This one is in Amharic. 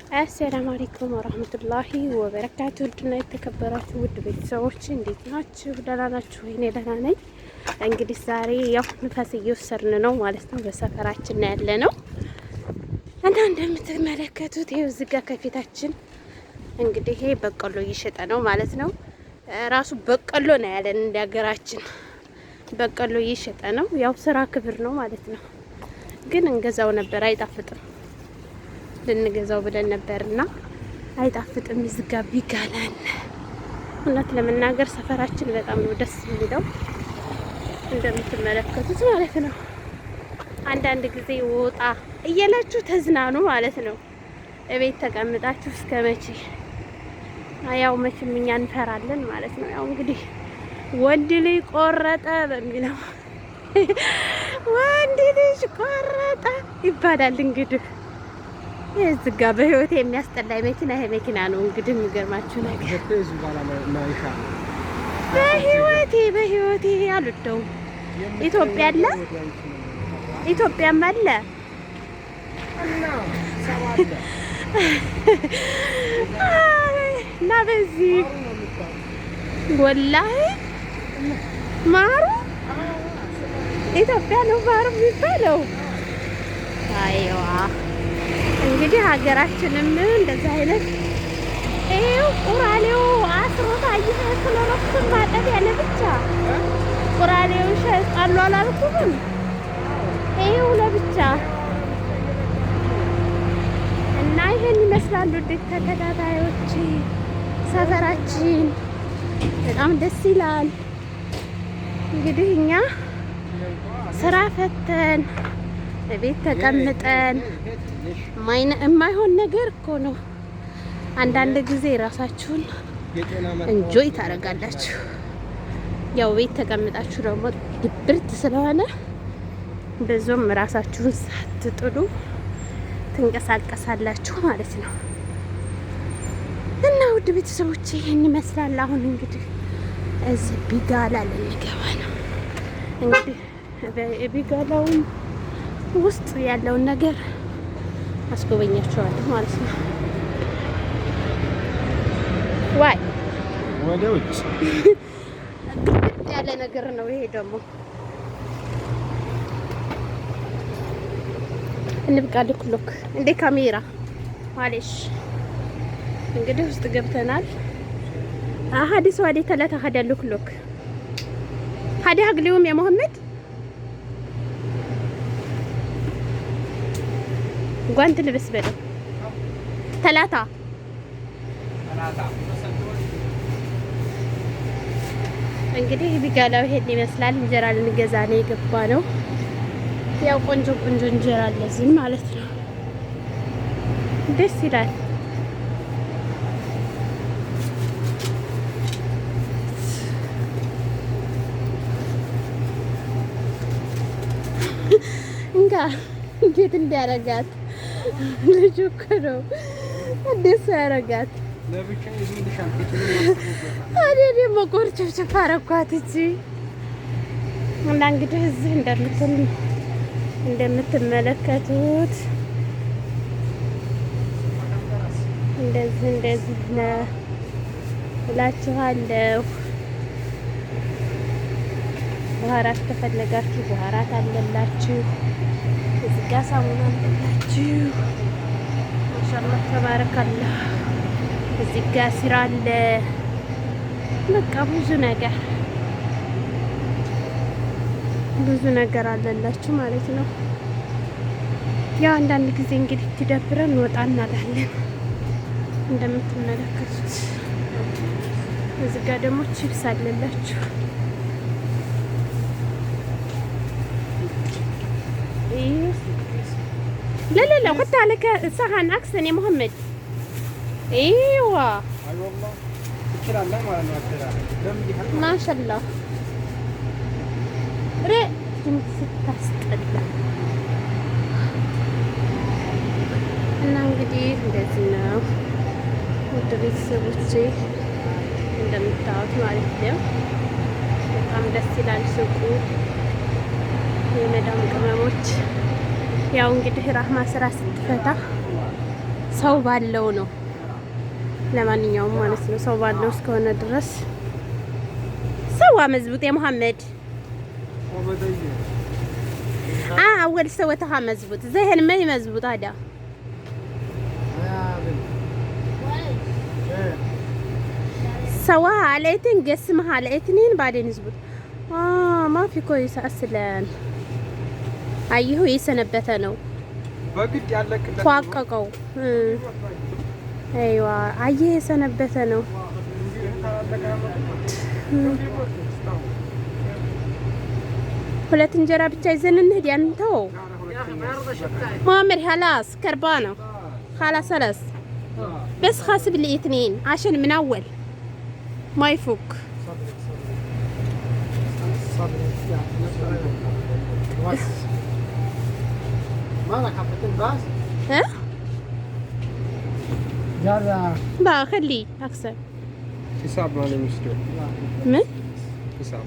السلام عليكم ورحمة الله وبركاته። ውድና የተከበራችሁ ውድ ቤተሰቦች እንዴት ናችሁ? ደህና ናችሁ? እኔ ደህና ነኝ። እንግዲህ ዛሬ ያው ንፋስ እየወሰድን ነው ማለት ነው። በሰፈራችን ያለ ነው እና እንደምትመለከቱት ይኸው እዚህ ጋር ከፊታችን እንግዲህ ይሄ በቆሎ እየሸጠ ነው ማለት ነው። ራሱ በቆሎ ነው ያለን እንደ ሀገራችን በቆሎ እየሸጠ ነው። ያው ስራ ክብር ነው ማለት ነው። ግን እንገዛው ነበር፣ አይጣፍጥም። ልንገዛው ብለን ነበርና አይጣፍጥም። እዚህ ጋር ቢጋላል እውነት ለመናገር ሰፈራችን በጣም ነው ደስ የሚለው እንደምትመለከቱት ማለት ነው። አንዳንድ ጊዜ ወጣ እየላችሁ ተዝናኑ ማለት ነው። እቤት ተቀምጣችሁ እስከ መቼ? ያው መቼም እኛ እንፈራለን ማለት ነው። ያው እንግዲህ ወንድ ልጅ ቆረጠ በሚለው ወንድ ልጅ ቆረጠ ይባላል። እንግዲህ እዚህ ጋ በህይወት የሚያስጠላኝ መኪና ይሄ መኪና ነው። እንግዲህ የሚገርማችሁ ነገር በህይወቴ በህይወቴ አልወደውም። ኢትዮጵያ አለ ኢትዮጵያም አለ እና በዚህ ወላሂ ማሩ ኢትዮጵያ ነው ማሩ የሚባለው። አይዋ እንግዲህ ሀገራችንም እንደዚህ አይነት ይኸው ቁራሌው አስሮት አየህ፣ ክሎሮክስን ማጠቢያ ለብቻ ቁራሌው ሸጣሉ አላልኩም? ይኸው ለብቻ እና ይሄን ይመስላል ውድ ተከታታዮች፣ ሰፈራችን በጣም ደስ ይላል። እንግዲህ እኛ ስራ ፈተን ቤት ተቀምጠን የማይሆን ነገር እኮ ነው። አንዳንድ ጊዜ ራሳችሁን enjoy ታደርጋላችሁ። ያው ቤት ተቀምጣችሁ ደግሞ ድብርት ስለሆነ ብዙም ራሳችሁን ሳትጥሉ ትንቀሳቀሳላችሁ ማለት ነው። እና ውድ ቤተሰቦች ይህን ይመስላል። አሁን እንግዲህ እዚህ بقالة ልንገባ ነው። እንግዲህ بقالة ውን ውስጥ ያለውን ነገር አስጎበኛቸዋለሁ ማለት ነው። ዋይ ወደ ውጭ ግልብጥ ያለ ነገር ነው ይሄ ደግሞ። እንብቃ ልክሎክ እንዴ ካሜራ ማለሽ። እንግዲህ ውስጥ ገብተናል። ሀዲስ ዋዴ ተላታ ሀዳ ሉክሎክ ሀዲ ሀግሊውም የመሐመድ ጓንት ልብስ በለው ተላታ እንግዲህ ቢጋላው ይሄን ይመስላል። እንጀራ ልንገዛ ነው የገባ ነው። ያው ቆንጆ ቆንጆ እንጀራ አለ እዚህም ማለት ነው። ደስ ይላል። እንጋ እንዴት እንዲያረጋት ልጁ እኮ ነው እንዴት ያረጋት። እኔ ደግሞ ቆርጭፍጭፍ አረኳት እቺ እና እንግዲህ እዚህ እንደምትመለከቱት እንደዚህ እንደዚህ ነው እላችኋለሁ። بهارات ከፈለጋችሁ بهارات አለላችሁ። እዚህ ጋ ሳሙና አለላችሁ። ما شاء الله تبارك الله። እዚህ ጋ ሲራ አለ። በቃ ብዙ ነገር ብዙ ነገር አለላችሁ ማለት ነው። ያው አንዳንድ ጊዜ እንግዲህ ትደብረን ወጣ እናላለን። እንደምትመለከቱት እዚህ ጋር ደግሞ ቺፕስ አለላችሁ። لا لا لا حط على صحن احسن يا محمد. ايوه ما شاء الله ስታስጠላ እና እንግዲህ እንደዚህ ነው ውድ ቤተሰቦቼ፣ እንደምታዩት ማለት ነው። በጣም ደስ ይላል ሱቁ የመዳም ቅመሞች። ያው እንግዲህ ራህማ ስራ ስትፈታ ሰው ባለው ነው። ለማንኛውም ማለት ነው ሰው ባለው እስከሆነ ድረስ سوا مزبوط يا محمد. اول سويتها مزبوط زين ما هي مزبوط هذا. سواها على اثنين، قسمها على اثنين بعدين يزبط. ما في كويس اصلا. አየሁ የሰነበተ ነው ፏቀቀው። አይዋ አየህ የሰነበተ ነው። ሁለት እንጀራ ብቻ ይዘን እንሂድ። ያን ተው مؤمر خلاص كربانة خلاص خلاص بس خاص بالاثنين عشان من اول ما يفك. مالك حبتين بس؟ ها؟ لا لا خليه احسن. حساب مالي مشكلة. من؟ حساب.